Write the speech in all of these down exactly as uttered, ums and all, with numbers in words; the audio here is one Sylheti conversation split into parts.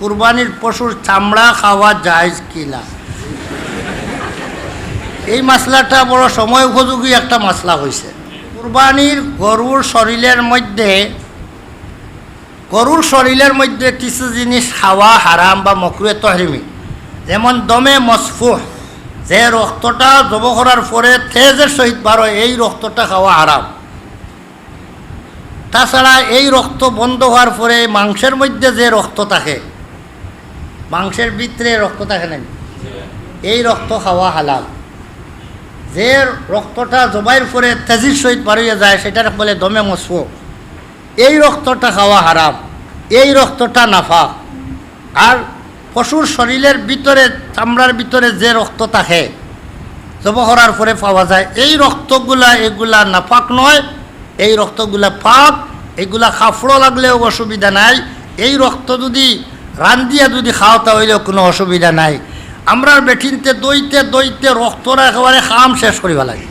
কুরবানির পশুর চামড়া খাওয়া জায়েজ কি না, এই মাসলাটা বড় সময় উপযোগী একটা মাসলা হইছে। কুরবানির গরুর শরীরের মধ্যে, গরুর শরীরের মধ্যে কিছু জিনিস খাওয়া হারাম বা মকরুহে তহরিমি, যেমন দমে মসফুহ, যে রক্তটা জব করার পরে তেজের সহিত বারোয়, এই রক্তটা খাওয়া হারাম। তাছাড়া এই রক্ত বন্ধ হওয়ার পরে মাংসের মধ্যে যে রক্ত থাকে, মাংসের ভিতরে রক্ত থাকে না, এই রক্ত খাওয়া হালাল। যে রক্তটা জবাইর পরে তেজির সহিত বারইয়া যায়, সেটারে বলে দমে মসফুহ। এই রক্তটা খাওয়া হারাম, এই রক্তটা নাপাক। আর পশুর শরীরের ভিতরে, চামড়ার ভিতরে যে রক্ত থাকে, জব করার পরে পাওয়া যায়, এই রক্তগুলা, এগুলা নাপাক নয়, এই রক্তগুলা পাক। এগুলা কাপড়ো লাগলেও অসুবিধা নাই। এই রক্ত যদি রান্দিয়া যদি খাও, তা অইলেও কোনো অসুবিধা নাই। আমরার বেটিন্তে দইতে দইতে রক্তরা একেবারে কাম শেষ করিবা লাগে।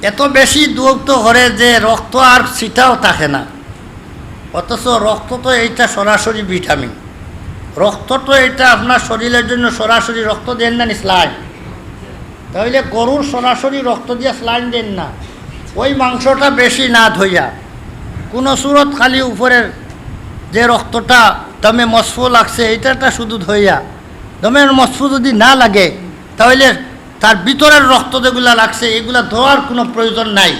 এত বেশি দৌড় করে যে রক্ত আর ছিটাও থাকে না। অথচ রক্ত তো এইটা সরাসরি ভিটামিন, রক্ত তো এটা আপনার শরীরের জন্য সরাসরি রক্ত দেন না নি স্লাইন। তাহলে গরুর সরাসরি রক্ত দিয়া স্লাইন দেন না, ওই মাংসটা বেশি না ধইয়া কোনো সুরত খালি উপরের যে রক্তটা দমে মসফু লাগছে, এইটাটা শুধু ধইয়া, দমে মসফু যদি না লাগে, তাহলে তার ভিতরের রক্ত যেগুলা লাগছে, এগুলা ধোয়ার কোনো প্রয়োজন নাই।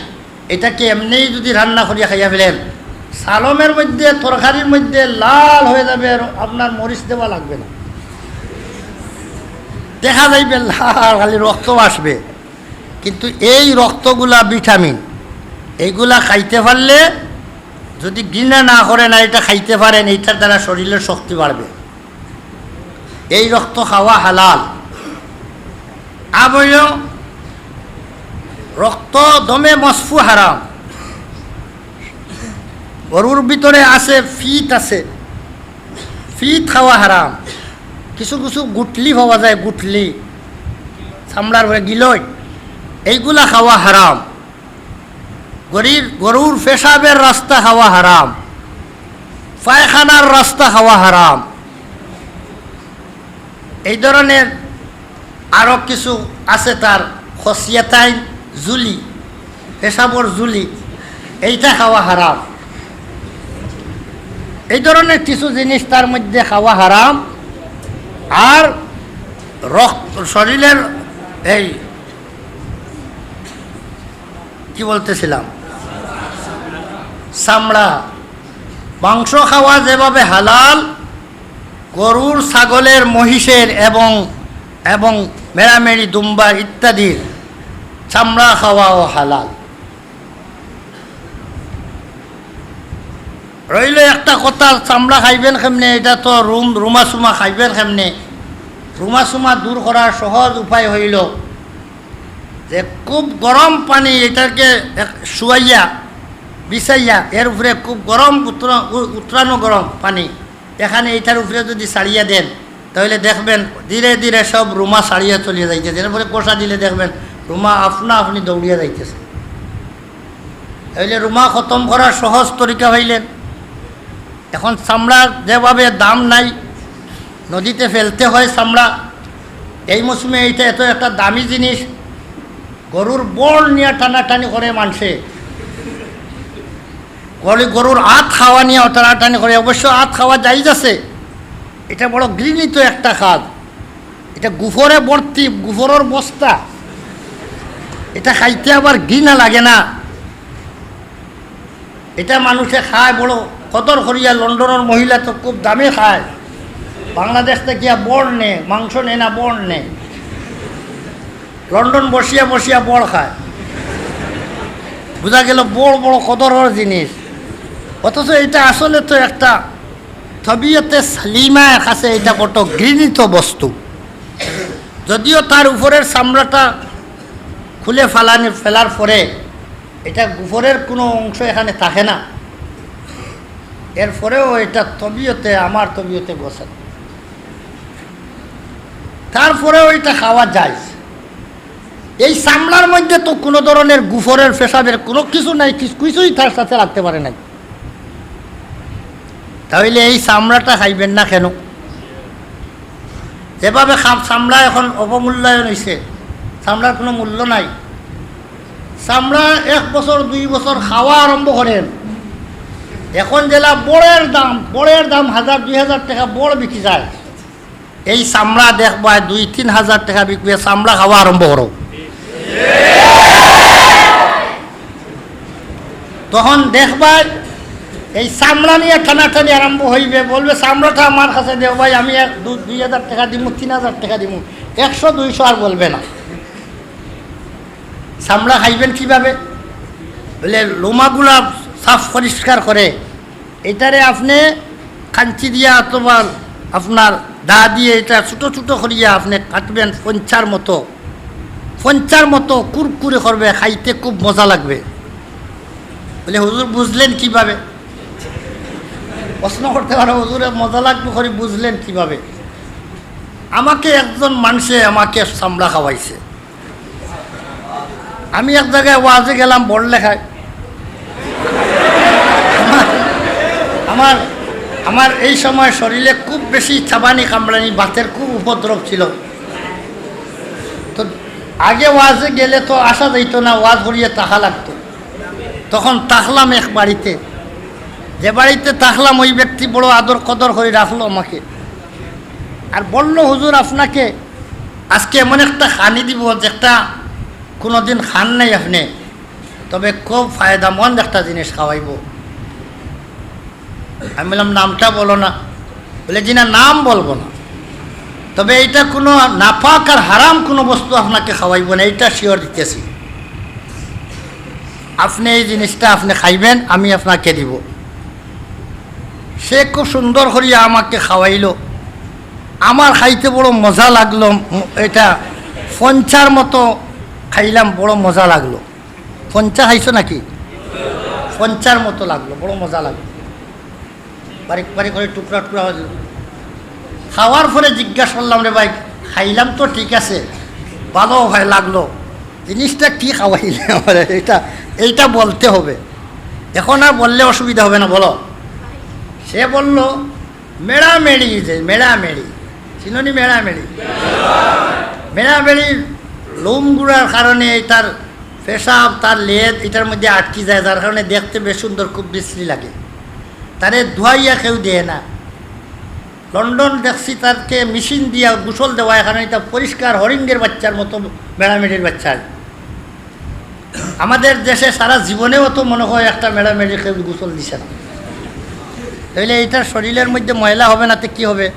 এটাকে এমনিই যদি রান্না করিয়া খাইয়া ফেলেন, সালমের মধ্যে, তরকারির মধ্যে লাল হয়ে যাবে, আর আপনার মরিচ দেওয়া লাগবে না, দেখা যাইবে লাল, খালি রক্ত আসবে। কিন্তু এই রক্তগুলা ভিটামিন, এইগুলা খাইতে পারলে, যদি ঘৃণা না করেন আর এটা খাইতে পারেন, এইটার দ্বারা শরীরের শক্তি বাড়বে। এই রক্ত খাওয়া হালাল। আবয় রক্ত দমে মসফু হারাম। গরুর ভিতরে আছে, ফিত আছে, ফিত খাওয়া হারাম। কিছু কিছু গুটলি পাওয়া যায়, গুটলি, চামড়ার উপরে গিলয়, এইগুলা খাওয়া হারাম। গরির-, গরুর পেশাবের রাস্তা খাওয়া হারাম, পায়খানার রাস্তা খাওয়া হারাম। এই ধরনের আরও কিছু আছে, তার খসিয়াতাইন জুলি, পেশাবর জুলি, এইটা খাওয়া হারাম। এই ধরনের কিছু জিনিস তার মধ্যে খাওয়া হারাম। আর রক্ত, শরীরের এই কি বলতেছিলাম, চামড়া, মাংস খাওয়া যেভাবে হালাল, গরুর, ছাগলের, মহিষের এবং, এবং মেড়ামেড়ি, দুম্বার ইত্যাদির চামড়া খাওয়াও হালাল। রইল একটা কথা, চামড়া খাইবেন কেমনে? এটা তো রুম, রুমা সুমা খাইবেন কেমনে? রুমা সুমা দূর করার সহজ উপায় হইল যে খুব গরম পানি, এটাকে এক-, শুয়াইয়া, বিছাইয়া, এর উপরে খুব গরম উতরা-, উ-, উতরানো গরম পানি, এখানে এটার উপরে যদি ছাড়িয়া দেন, তাহলে দেখবেন ধীরে ধীরে সব রুমা ছাড়িয়া চলিয়া যাইতেছে। এর উপরে কষা দিলে দেখবেন রুমা আপনা আপনি দৌড়িয়া যাইতেছে। তাহলে রুমা খতম করার সহজ তরিকা পাইলেন। এখন চামড়ার যেভাবে দাম নাই, নদীতে ফেলতে হয় চামড়া, এই মৌসুমে এইটা এত একটা দামি জিনিস। গরুর বড় নিয়ে টানাটানি করে মানষে, গরু-, গরুর আত খাওয়া নিয়ে টানাটানি করে। অবশ্য আত খাওয়া জায়েজ আছে, এটা বড় ঘৃণিত একটা কাজ। এটা গোবরে ভর্তি, গোবরর বস্তা, এটা খাইতে আবার ঘৃণা লাগে না। এটা মানুষে খায় বড় কদর করিয়া। লন্ডনর মহিলা তো খুব দামে খায়, বাংলাদেশ থাকিয়া বড় নে, মাংস নে না, বড় নে। লন্ডন বসিয়া বসিয়া বড় খায়, বুঝা গেল বড় বড় কদরর জিনিস। অথচ এটা আসলে তো একটা তবিয়তে সালিমার কাছে এটা বড় ঘৃণিত বস্তু। যদিও তার উপরের চামড়াটা খুলে ফালানি, ফেলার পরে এটা গোবরের কোনো অংশ এখানে থাকে না, এরপরেও এটা তবিয়তে, আমার তবিয়তে বসে, তারপরেও এটা খাওয়া যায়। এই চামড়ার মধ্যে তো কোনো ধরনের গোবরের, পেশাবের কোনো কিছু নাই, কিছু, কিছুই তার সাথে লাগতে পারে নাই। তাইলে এই চামড়াটা খাইবেন না কেন? যেভাবে খাম-, চামড়া এখন অবমূল্যায়ন হইছে, চামড়ার কোনো মূল্য নাই। চামড়া এক বছর, দুই বছর খাওয়া আরম্ভ করেন, এখন যেলা বড়ের দাম, বড়ের দাম হাজার, দুই হাজার টেকা বড় বিকি যায়। এই চামড়া দেখবায় দুই তিন হাজার টেকা বিকবে, চামড়া খাওয়া আরম্ভ করো। তখন দেখবায় এই চামড়া নিয়া টানাটানি আরম্ভ হইবে, বলবে, "চামড়াটা আমার কাছে দেও ভাই, আমি এক, দু-, দুই হাজার টেকা দিমু, তিন হাজার টেকা দিমু, একশো দুইশো আর বলবে না।" চামড়া খাইবেন কিভাবে? বলে, লোমাগুলা সাফ পরিষ্কার করে, এটারে আপনে কাঞ্চি দিয়া অথবা আপনার দা দিয়ে এটা ছোট ছোট করিয়া আপনে কাটবেন, ফঞ্চার মতো, ফঞ্চার মতো কুরকুরে করবে, খাইতে খুব মজা লাগবে। বলে, "হুজুর, বুঝলেন কিভাবে?" প্রশ্ন করতে পারো, "হুজুর, মজা লাগবে করি বুঝলেন কিভাবে?" আমাকে একজন মানুষে আমাকে চামড়া খাওয়াইছে। আমি এক জায়গায় ওয়াজে গেলাম, বড় লেখায়। আমার, আমার, আমার এই সময় শরীরে খুব বেশি চাবানি কামড়ানি, বাতের খুব উপদ্রব ছিল। তো আগে ওয়াজে গেলে তো আসা যাইতো না, ওয়াজ করিয়া থাকা লাগতো। তখন থাকলাম এক বাড়িতে, যে বাড়িতে থাকলাম ওই ব্যক্তি বড় আদর কদর করে রাখলো আমাকে, আর বলল, "হুজুর, আপনাকে আজকে এমন একটা খানি দিব যেটা কোনোদিন খান নাই আপনি, তবে খুব ফায়দামন্দ একটা জিনিস খাওয়াইব।" আমি বললাম, "নামটা বলো না।" বলে, "জি না, নাম বলবো না, তবে এটা কোনো নাপাক আর হারাম কোনো বস্তু আপনাকে খাওয়াইব না, এটা শিওর দিতেছি। আপনি এই জিনিসটা আপনি খাইবেন, আমি আপনাকে দিব।" সে খুব সুন্দর করিয়া আমাকে খাওয়াইলো, আমার খাইতে বড় মজা লাগলো। ম-, এটা ফঞ্চার মতো খাইলাম, বড় মজা লাগলো। ফঞ্চা খাইছো নাকি? ফঞ্চার মতো লাগলো, বড় মজা লাগলো। বারিক বারিক করে টুকরা টুকরা হয়ে গেল। খাওয়ার পরে জিজ্ঞাসা করলাম, "রে ভাই, খাইলাম তো ঠিক আছে, ভালো হয় লাগলো, জিনিসটা কি খাওয়াইলে আমার?" এটা, এইটা বলতে হবে। এখন আর বললে অসুবিধা হবে না, বলো। সে বলল, "মেড়ামেড়ি, যে মেড়ামেড়ি, চিনো নি মেড়ামেড়ি?" মেড়ামেড়ির লোমগুলার কারণে তার পেশাব, তার লেদ এটার মধ্যে আটকি যায়, যার কারণে দেখতে বেশ সুন্দর, খুব বিশ্রী লাগে। তারে ধুয়াইয়া কেউ দেয় না। লন্ডন দেখছি তারকে মেশিন দিয়া গোসল দেওয়া, এখানে এটা পরিষ্কার হরিণের বাচ্চার মতো, মেড়ামেড়ির বাচ্চা। আমাদের দেশে সারা জীবনেও তো মনে হয় একটা মেড়ামেড়ি কেউ গোসল দিছে না। তাইলে এইটার শরীরের মধ্যে ময়লা হবে না, তে কি হবে?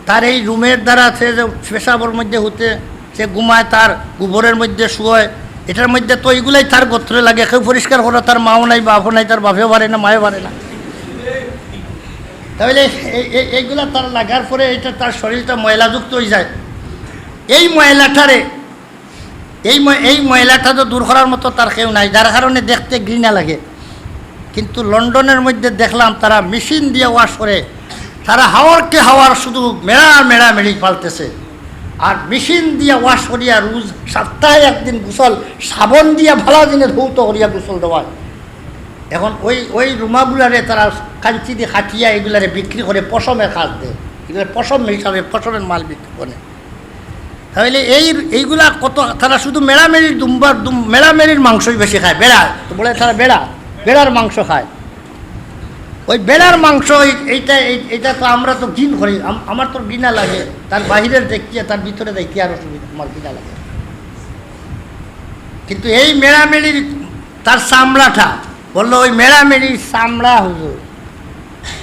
তার এই রুমের দ্বারা সে যে পেশাবর মধ্যে হতে, সে ঘুমায়, তার গোবরের মধ্যে শুয়ে, এটার মধ্যে তো এইগুলাই তার গোত্রে লাগে। কেউ পরিষ্কার করা, তার মাও নাই, বাপও নাই, তার বাপেও পারে না, মায়েও পারে না। তাহলে এই, এই, এইগুলা তার লাগার পরে এটা তার শরীরটা ময়লাযুক্ত হয়ে যায়। এই ময়লাটারে, এই ম-, এই ময়লাটা তো দূর করার মতো তার কেউ নাই, যার কারণে দেখতে ঘৃণা লাগে। কিন্তু লন্ডনের মধ্যে দেখলাম তারা মেশিন দিয়ে ওয়াশ করে, তারা হাওরকে হাওর শুধু মেড়া মেড়ামেড়ি পালতেছে। আর মেশিন দিয়ে ওয়াশ করিয়া রোজ সপ্তাহে একদিন গোসল সাবন দিয়া ভালা দিনে ধৌত করিয়া গোসল দেওয়ায়। এখন ওই, ওই রুমাগুলারে তারা কাঞ্চি দিয়ে কাটিয়া এগুলারে বিক্রি করে পশমের কাজ দেয়, এগুলো পশম হিসাবে পশমের মাল বিক্রি করে। তাহলে এই, এইগুলা কত, তারা শুধু মেড়ামেড়ির দুম্বার দুম-, মেড়ামেড়ির মাংসই বেশি খায়, বেড়া, তো বলে তারা বেড়া, বেড়ার মাংস খায়। ওই বেড়ার মাংস এই-, এইটা, এই-, এইটা তো আমরা তো ঘিন করি, আম-, আমার তো ঘৃণা লাগে, তার বাইরের দেখিয়া তার ভিতরে দেখি আরো সুবিধা, আমার ঘৃণা লাগে। কিন্তু এই মেড়ামেড়ির তার চামড়াটা, বললো, "ওই মেড়ামেড়ির চামড়া হুজুর,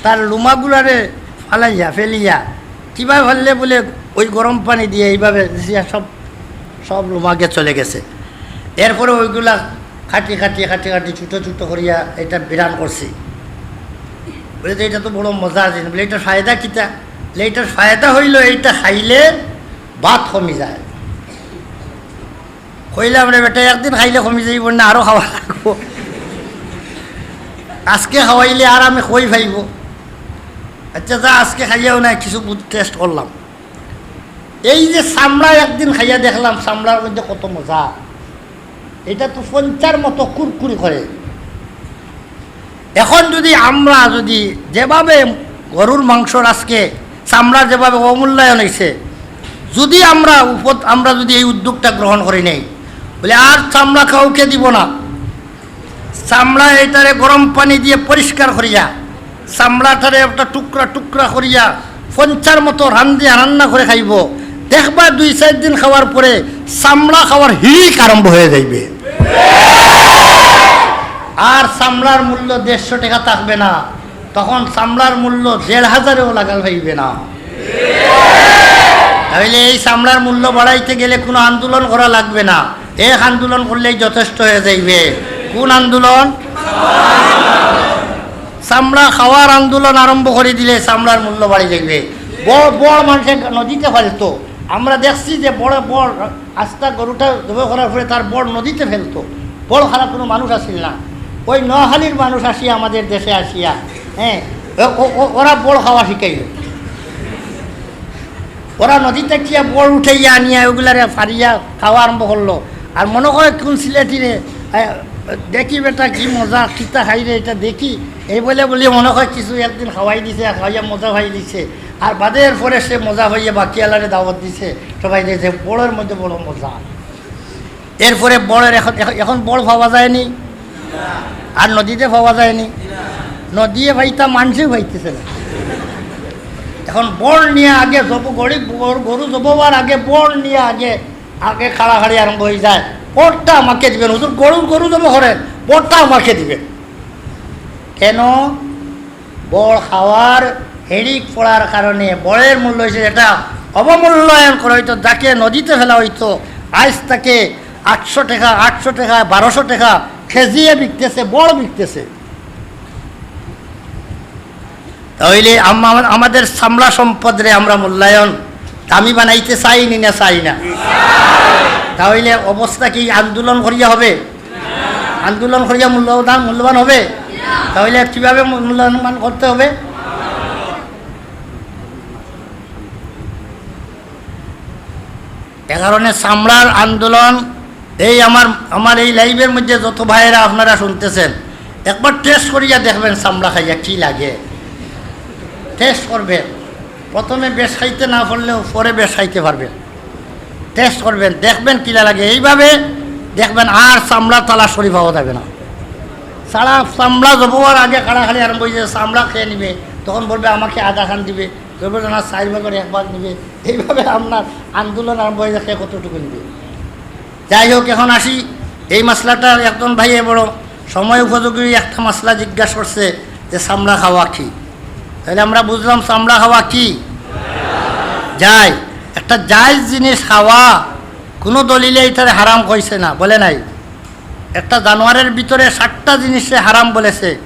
তার লুমাগুলারে ফালাইয়া, ফেলিয়া, কিভাবে ফাললে?" বলে, "ওই গরম পানি দিয়ে এইভাবে দিয়া সব, সব লুমাকে চলে গেছে।" এরপরে ওইগুলা কাটি, কাটি, কাটি, কাটি ছোট ছোট করিয়া এটা বিরান করছি। বলে যে, "এটা তো বড় মজার জিনিস।" বলে, "এটার ফায়দা কিতা?" বলে, "এটার ফায়দা হইল, এইটা খাইলে বাত কমি যায়।" কইলাম, "রে বেটা, একদিন খাইলে কমি যাইব না, আরো খাওয়া লাগবো। আজকে খাওয়াইলে আর আমি কই পাইব?" আচ্ছা, যা, আজকে খাইয়াও না, কিছু বুঝ-, টেস্ট করলাম। এই যে চামড়া একদিন খাইয়া দেখলাম, চামড়ার মধ্যে কত মজা, এটা তো পঞ্চার মতো কুরকুরি করে। এখন যদি আমরা যদি যেভাবে গরুর মাংসর আজকে চামড়ার যেভাবে অবমূল্যায়ন হইছে, যদি আমরা উপদ-, আমরা যদি এই উদ্যোগটা গ্রহণ করি নেই, বলে আর চামড়া কাউকে দিব না, চামড়া এইটারে গরম পানি দিয়া পরিষ্কার করিয়া, চামড়াটারে একটা টুকরা টুকরা করিয়া পঞ্চার মতো রান্দিয়া রান্না করে খাইব। দেখবা দুই চাইর দিন খাওয়ার পরে চামড়া খাওয়ার হিড়িক আরম্ভ হয়ে যাইবে। আর চামড়ার মূল্য দেড়শো টাকা থাকবে না, তখন চামড়ার মূল্য দেড় হাজারেও লাগাল পাইবে না। তাহলে এই চামড়ার মূল্য বাড়াইতে গেলে কোনো আন্দোলন করা লাগবে না, এক আন্দোলন করলেই যথেষ্ট হয়ে যাইবে। কোন আন্দোলন? চামড়া খাওয়ার আন্দোলন আরম্ভ করে দিলে চামড়ার মূল্য বাড়ি যাইবে। বড় বড় মানুষে নদীতে ফেলতো, আমরা দেখছি যে বড় বড় আস্তা গরুটা জবাই করার পরে তার বড় নদীতে ফেলতো। বড় খারাপ কোনো মানুষ আসিল না, ওই নোয়াখালীর মানুষ আসিয়া আমাদের দেশে আসিয়া, হ্যাঁ, ও- ও- ও- ওরা বড় খাওয়া শিখাইল। ওরা নদী থাকিয়া বড় উঠাইয়া আনিয়া ওগুলারে ফারিয়া খাওয়া আরম্ভ করলো। আর মনে হয় কোন সিলেটিরে, এ, দেখি বেটা কি মজা, কিতা খাই রে এটা দেখি, এই বলে বলি মনে হয় কিছু একদিন খাওয়াই দিছে, আর খাওয়াইয়া মজা পাই দিছে। আর বাদে এর পরে সে মজা পাইয়া বাকি আলারে দাওয়াত দিছে, সবাই দিছে, বড়ের মধ্যে বড় মজা। এরপরে বড়ের এখন, এখন, এখন বড় পাওয়া যায়নি, আর নদীতে পাওয়া যায়নি। নদীয়ে পাইতা, মানুষেও পাইতেছে না। এখন বড় নিয়ে আগে জব-, গরিব গরু, গরু জব হওয়ার আগে বড় নিয়ে আগে, আগে কাড়াকাড়ি আরম্ভ হয়ে যায়। বড়টা আমাকে দিবেন হুজুর, গরু, গরু জব করেন, বড়টা আমাকে দিবেন। কেন? বড় খাওয়ার হিড়িক পড়ার কারণে বড়ের মূল্য হয়েছে, যেটা অবমূল্যায়ন করা হইতো, যাকে নদীতে ফেলা হইতো, আজ তাকে আটশো টাকা, আটশো টাকা, বারোশো টাকা কেজিয়ে বিকতেছে, বড় বিকতেছে। তাহলে আম-, আমা-, আমাদের চামড়া সম্পদরে আমরা মূল্যায়ন দামি বানাইতে চাই নি না চাই না? তাহলে অবস্থা কি আন্দোলন করিয়া হবে? আন্দোলন করিয়া মূল্যবান, মূল্যবান হবে? তাহলে কিভাবে মূল্যবান করতে হবে? এ কারণে চামড়ার আন্দোলন, এই আমার, আমার এই লাইভের মধ্যে যত ভাইয়েরা আপনারা শুনতেছেন, একবার টেস্ট করিয়া দেখবেন চামড়া খাইয়া কি লাগে। টেস্ট করবেন, প্রথমে বেশ খাইতে না পারলেও পরে বেশ খাইতে পারবেন। টেস্ট করবেন, দেখবেন কিলা লাগে। এইভাবে দেখবেন আর চামড়া তালাশ করি পাওয়া যাবে না। সারা চামড়া জব হওয়ার আগে কাড়াকাড়ি আরম্ভ হয়ে যায়, চামড়া খেয়ে নিবে, তখন বলবে আমাকে আধা খান দিবে, জব জানা চার ভাগের এক ভাগ নিবে। এইভাবে আপনার আন্দোলন আরম্ভ হয়ে যায়, কে কতটুকু নিবে। যাই হোক, এখন আসি এই মাসলাটা। একজন ভাইয়ে বড় সময় উপযোগী একটা মাসলা জিজ্ঞাসা করছে যে চামড়া খাওয়া কি। তাহলে আমরা বুঝলাম চামড়া খাওয়া কি? যায়। একটা জায়েজ জিনিস খাওয়া, কোনো দলিলে এটারে হারাম কইছে না, বলে নাই। একটা জানোয়ারের ভিতরে সাতটা জিনিসে হারাম বলেছে।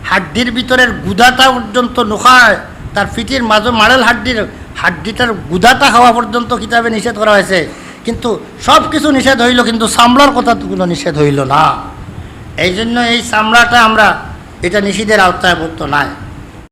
হাড্ডির ভিতরের গুদাটা পর্যন্ত, নুখায়, তার পিঠির মাঝে মাড়েল হাড্ডির, হাড্ডিটার গুদাটা খাওয়া পর্যন্ত কিতাবে নিষেধ করা হয়েছে। কিন্তু সব কিছু নিষেধ হইল, কিন্তু চামড়ার কথা তো কোনো নিষেধ হইল না। এই জন্য এই চামড়াটা আমরা, এটা নিষেধের আওতায় পড়তো নাই।